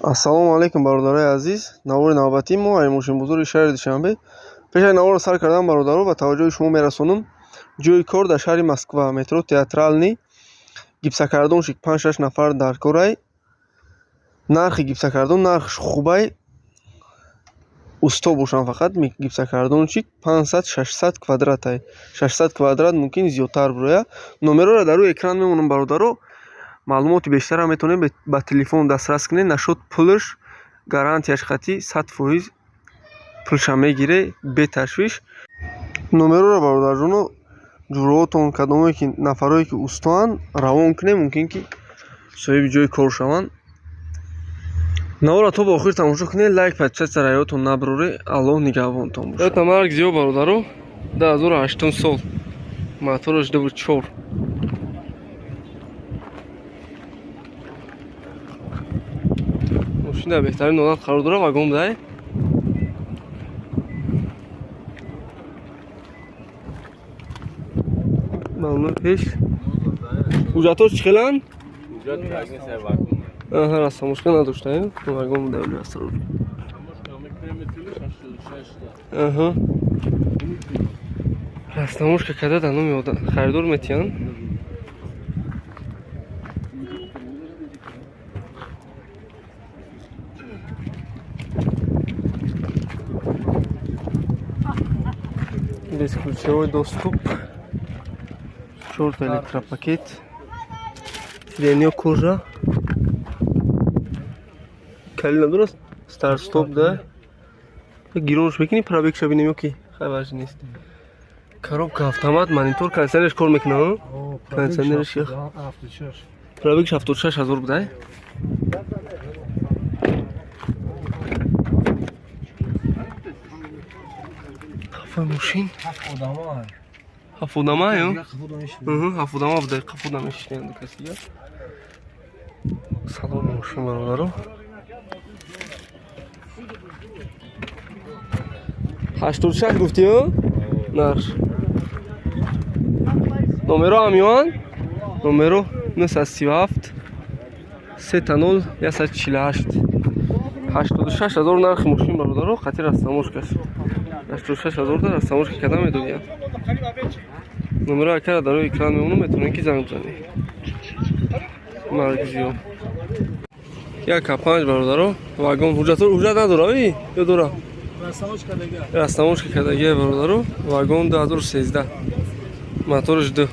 Ассалому алайкум, бародарои азиз. Навори навбатии мо ай мошинбозори шаҳри Душанбе. Пеш аз наворро сар кардан, бародаро, ба таваҷҷӯҳи шумо мерасонам: ҷойи кор дар шаҳри Москва, метро Театральный, гипсокартонщик панҷ-шаш нафар дар корай. Нархи гипсокартон нархш хубай, усто бошанд фақат. Гипсокартонщик 500-600 квадратай, 600 квадрат, мумкин зиёдтар бирояд. Номерҳоро дар рӯи экран мемонам, бародаро. Маълумоти бештарам метавонед ба телефон дастрас кунед. Нашуд, пулш гарантияш қатъӣ, 100% пулша мегире беташвиш. Номерҳоро, бародарҷоно, ҷуроотон кадомое ки нафарое ки устоанд, равон кунед, мумкин ки соҳиби ҷои кор шаванд. Наворро то ба охир тамошо кунед, лайк, подписаться ёдтон набароред. Аллоҳ нигаҳбонтон бошад. Марк зиё, бародаро, 2008 сол, мотораш 2.4. Мошин дар беҳтарин ҳолат қарор дорад, вагон будай. Маълуми пеш. Ҳуҷҷатҳош чӣ хеланд? Растаможка надошта, вагон буда. Аҳа. Растаможка карда дар номи харидор метиҳанд. Бесключевой доступ, чорта электропакет, сиденье кожа, калид надорад, старт стоп да. Гиронш мекунӣ, пробегша бинем ё ки хай важно нест. Коробка автомат, монитор, кондиционерш кор мекунад. Кондиционерш, пробегш 76 000 будай. Қафои мошин ҳафтодама ё ҳафтодама будай, қафода мешинанд касига. Салони мошин, бародаро, 86 гуфтӣ нарх. Номеро ҳамёан, номеро 937 3 0 148. 86 000 нархи мошин, бародаро, қатъи растаможкаш. 86 000 да растаможка карда медодиям. Номеро акара дар рӯи экран мемонам, метавонед ки занг бизанед. Маргзиё як ка панҷ, бародаро, вагон, ҳуҷҷат надора ё дора? Растаможка кардагия, бародаро. Вагон, 2013, мотораш ду.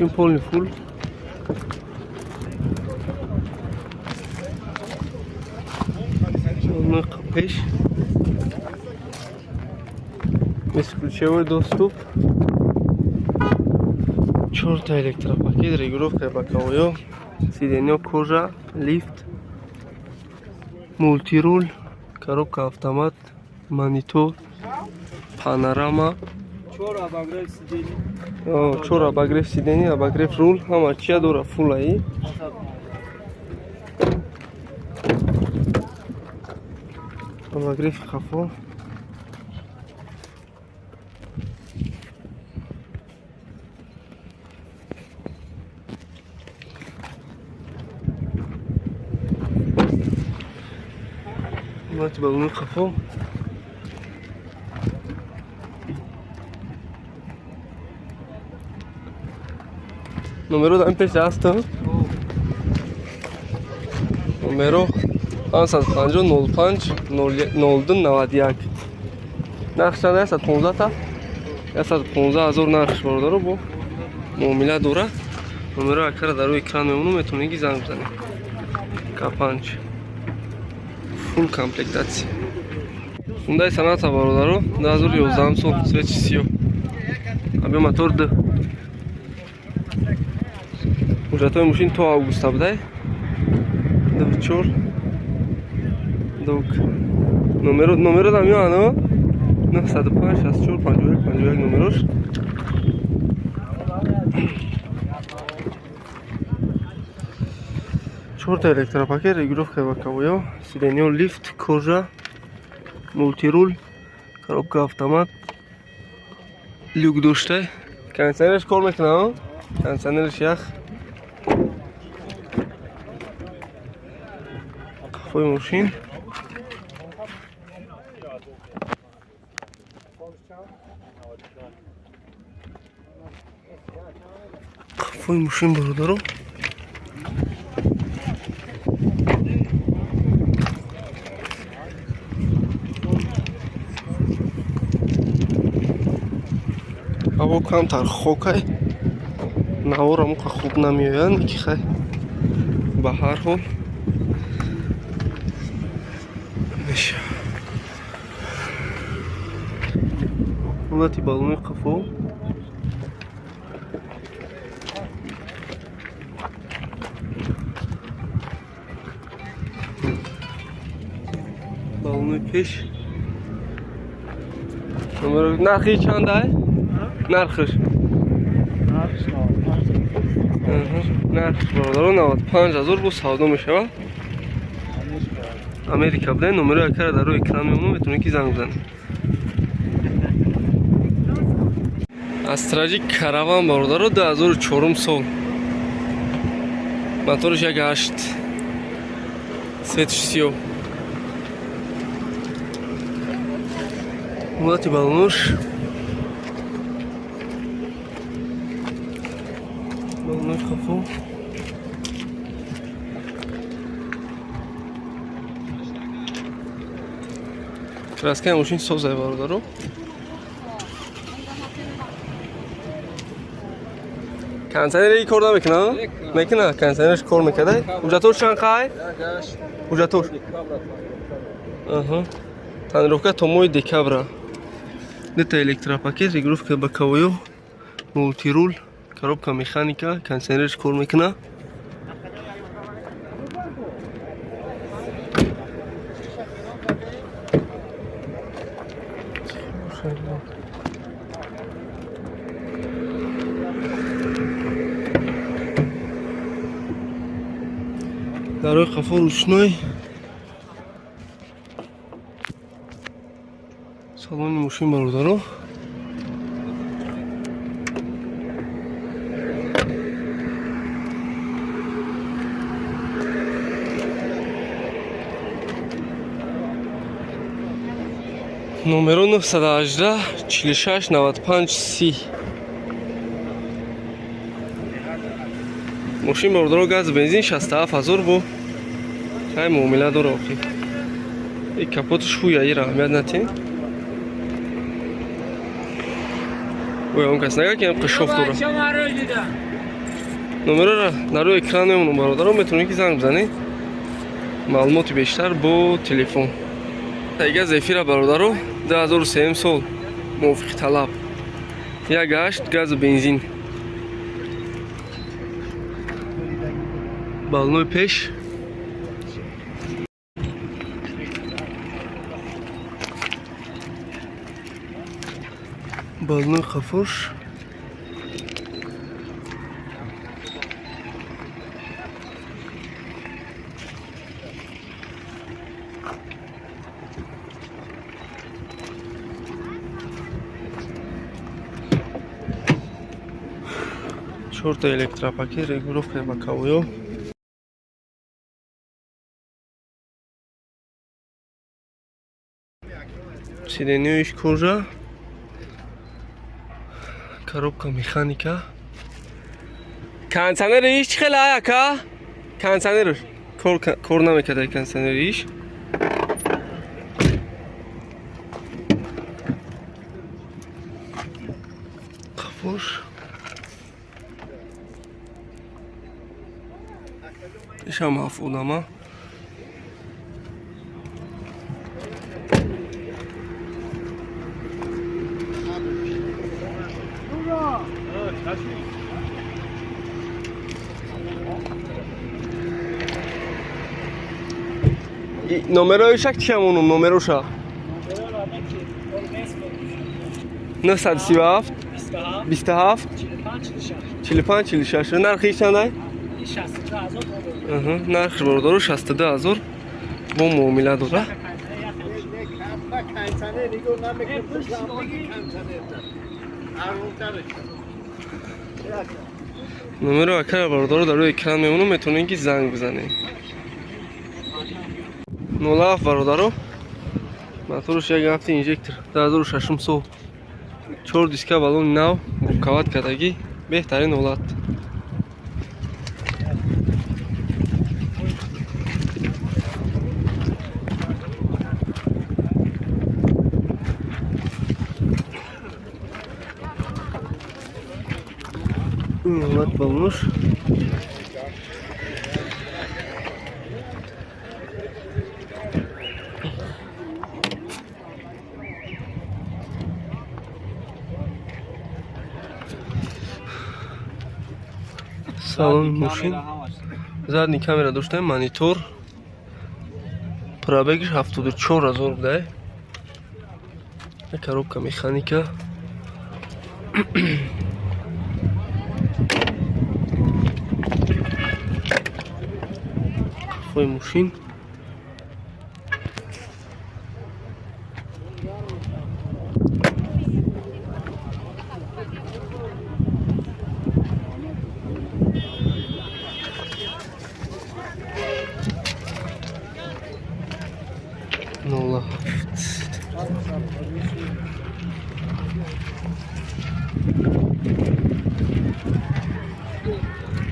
Ин полный фул. Пеш бесключевой доступ, чорта электропакет, регулировка боковоё, сиденьё кожа, лифт, мультируль, коробка автомат, монитор, панорама, чор обогрев сиденье, обогрев руль, ҳама чия дора, фулаи. Обогрев қафо. Ҳолати балони қафо. Номеро дар ин пеш аст. Номеро 550 05 02 91. Нарх чанд? 115 та 115 ҳазор нархш, бародаро, бо муомила дорад. Номеро акара дар рӯи экран мемонам, метавонед ки занг бизанед. К5, фулл комплектация. Хундай Соната, бародаро, 2011 сол, цвети сиёҳ, объём мотор д. Ҳуҷҷатҳои мошин то августа будай. 2.4 док. Номеро дам ёано 905 64 51 51 номерош. Чорта электропакет, регулировка боковоё, сиденьё, лифт, кожа. Мультируль, коробка автомат, люк дошта. Кондиционерш кор мекунад, кондиционерш ях. Қафои мошин. Қафои мошин, бародаро. Ҳаво камтар хокай, навор амуқа хуб намеоянд, ки хай, ба ҳар ҳол меша. Ҳолати балони қафо. Балони пеш. Нархи чандай? Нархш? Нархш, бародаро, 95 000 бо савдо мешавад. Америка буда. Номеро якара дар рӯи экран мемонам, метавонед ки занг бизанед. Астраҷи Караван, бародаро, 2004 сол, моториш 1,8, цветш сиёҳ. Ҳолати балонош, балонои қафо. Краскаи мошин созай, бародаро. Кондиционери кор намекунад? Мекунад, кондиционерш кор мекарда. Ҳуҷҷатош чанд қай? Ҳуҷҷатош? Тонировка то моҳи декабра. Дута электропакет, регулировка боковой, мультируль, коробка механика, кондиционерш кор мекунад. Дарои қафо ручной. Салони мошин, бародаро. Номеро 918 46 95 30. Мошин, бародаро, газ, бензин 67 000 бо хай муомила дора. Охи, и капоташ ҳуя, ира аҳамият натин. Ой, он кас нага ки қишоф дора. Номерора дар рӯи экран мемонам, бародаро, метавонед ки занг бизанед. Маълумоти бештар бо телефон. Тайга Зефира, бародаро, 2003 сол, мувофиқи талаб, 1,8, газу бензин. Балонои пеш. Балонои қафош. Чорта электропакет, регулировка боковой. Сиденьяш кожа, коробка механика. Кондиционери иш чӣ хеле ай, ака? Кондиционерш кор намекарда, кондиционери иш. Қафош. Ишам ҳафт одама. Номерои шак чи ҳамонум номероша? 937 27 45 46. Нархи чандай? Нархш, бародаро, 62 000 бо муомила дора. Номеро акара бародаро дар рӯи экран мемонам, метавонед ки занг бизанед. 07 бародаро, моторш як ҳафти инжектор, 2006 сол, 4 диска баллони нав, губкават кардагӣ, беҳтарин ҳолат. Ин ҳолат баллонош. Салони мошин задний камера доштаем, монитор, пробегиш 74 000 будай, коробка механика. Қафои мошин 07.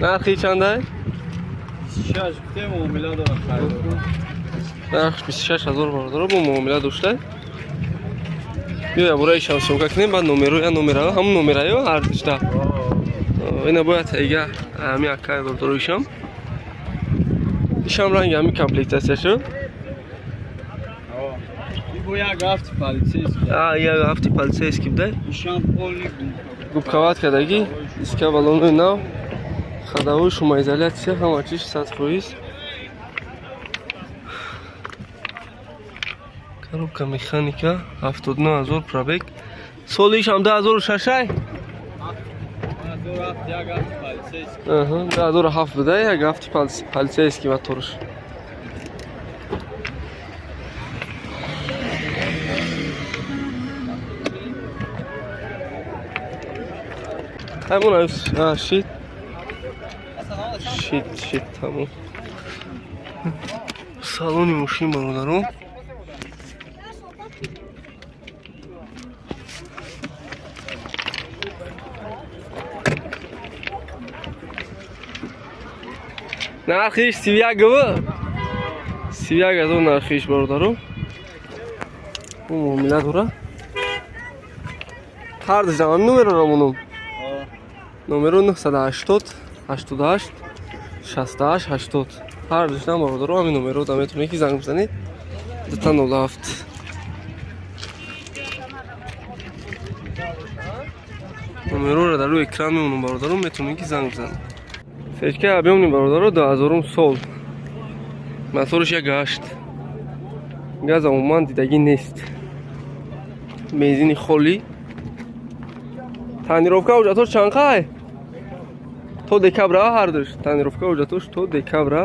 Нархи чандай? 26 гуфтем, муомила дорад харидор. Нархш 26 000 бародаро, бо муомила дошта. Биё, бураи шамсёнка кунем, баъд номеро, я номера, ҳамун номераё ҳар душта. Ина бояд ига ҳами акай бародаро ишам. Ишам ранги ҳами комплектация шуд. Бо як ҳафти полицейский. А, як ҳафти полицейский будай. Ишам полный Губкават кардагӣ, диска баллонои нав, ходовой, шумоизоляция, ҳама чиз 100%. Коробка механика, 79 000 пробег. Соли ишам 2006 ай? 2007, як ҳафти полицейский. Аҳа, 2007 будай, як ҳафти полицейский моторш. Ҳамон а шит. Шит, шит, тамом. Салони мошин бародарон. Нархиш 31 гв. 31 000 нархиш бародаро. Бу муомила дора. Ҳар душам ҳамин номерро монум. Номеро 980 88 68 80. Ҳар душам бародаро ҳамин номеро да метавонед ки занг бизанед. 207. Номероро дар рӯи экран мемонам бародаро, метавонед ки занг бизанед. Сечка объёмный бародаро, 2000 сол. Моторш як ҳашт. Газ умуман дидагӣ нест. Бензини холӣ. Тонировка ҳуҷҷатош чанд қай? То декабра ҳардуш. Тонировка ҳуҷҷатош то декабра.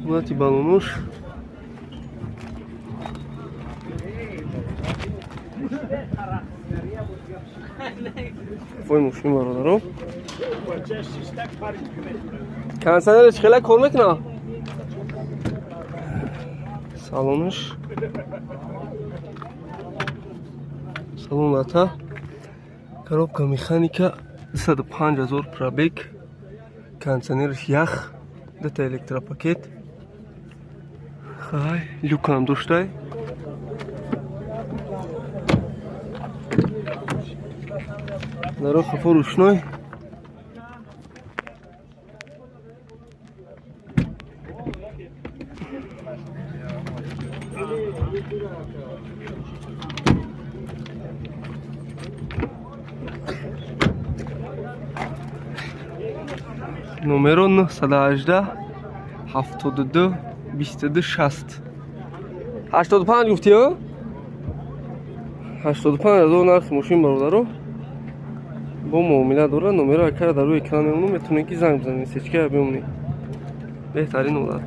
Ҳолати баллонош. Фои мошин бародаро. Кондиционерш хеле кор мекунад? Салонаш. Салон лата. Коробка механика, 205 000 пробег. Кондиционерш ях, дута электропакет. Хай, люкам доштай. Даро хафо рӯшной. Номеро 918 72 22 60. 85 гуфтӣ, ё? 85 000 нархи мошин бародаро. Бо муомила дора, номеро акара дар рӯи экран мемонам, метавонед ки занг бизанед. Сечка объёмный. Беҳтарин ҳолат.